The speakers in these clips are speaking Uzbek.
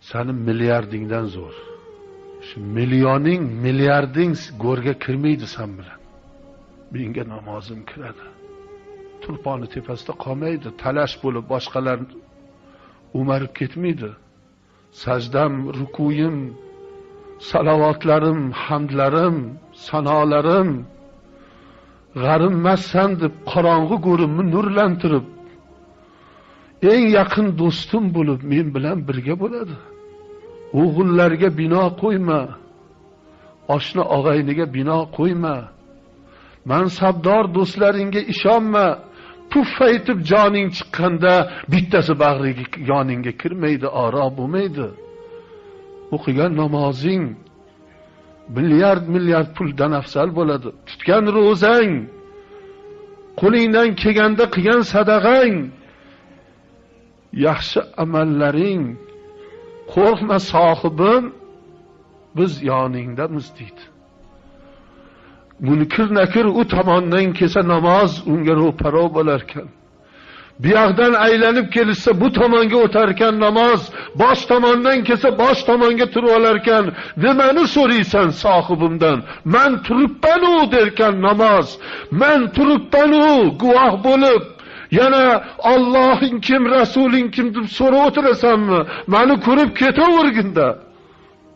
Sani milliardingdan zo'r. Shu millioning, milliarding go'rga kirmaydi san bilan. Menga namozim kiradi. Turponi tepasida qolmaydi, talash bo'lib boshqalar o'marib ketmaydi. Sajdam, rukuyim, salovatlarim, hamdlarim, sanolarim g'arimmassan deb qorong'i go'rimni nurlantirib, eng yaqin do'stim bo'lib men bilan birga bo'ladi. O'g'illarga bino qo'yma, oshna og'ayniga bino qo'yma, mansabdor do'stlaringga ishonma. Puffaytib joning chiqqanda bittasi bag'riga yoningga kirmaydi, oro bo'lmaydi. O'qigan namozing milliard milliard puldan afzal bo'ladi. Tutgan ro'zang, qo'lingdan kelganda qilgan sadaqang, yaxshi amallaring, qo'rqma sohibim, biz yoningdamiz deydi. Munkir nakir u tomondan kelsa namoz unga ro'paro bo'larkan. Bu yoqdan aylanib kelishsa bu tomonga o'tarkan namoz, bosh tomondan kelsa bosh tomonga turib olarkan. Nimani so'raysan sohibimdan? Men turibman-u derkan namoz. Men turibman-u guvoh bo'lib, yana Allohing kim, Rasuling kim deb so'rab o'tirasanmi? Meni ko'rib ketaverginda.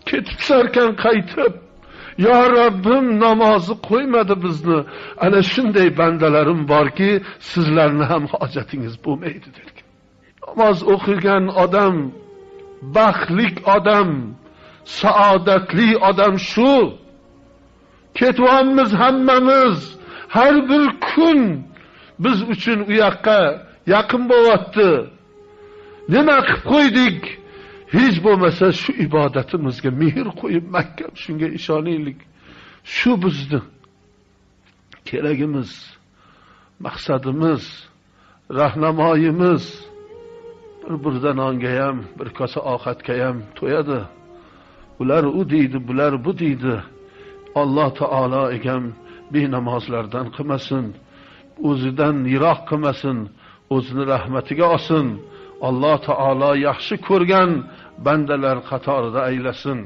Ketib tusharkan qaytib, Ya Rabbim namozni qo'ymadi bizni. Ana shunday bandalarim borki, sizlarni ham hojatingiz bo'lmaydi derkan. Namoz o'qigan odam baxtli odam, saodatli odam shu. Ketyapmiz hammamiz, har bir kun biz uchun u yoqqa yaqin bo'lyapti. Nima qilib qo'ydik? Hech bo'lmasa shu ibodatimizga mehr qo'yib mahkam shunga ishonaylik. Shu bizni keragimiz, maqsadimiz, rahnamoyimiz. Bir burda nonga ham, bir kosa ovqatga ham to'yadi. Ular u deydi, bular bu deydi. Alloh taolo egam benamozlardan qilmasin, o'zidan yiroq qilmasin, o'zini rahmatiga olsin. Alloh taolo yaxshi ko'rgan bandalar qatorida aylasin.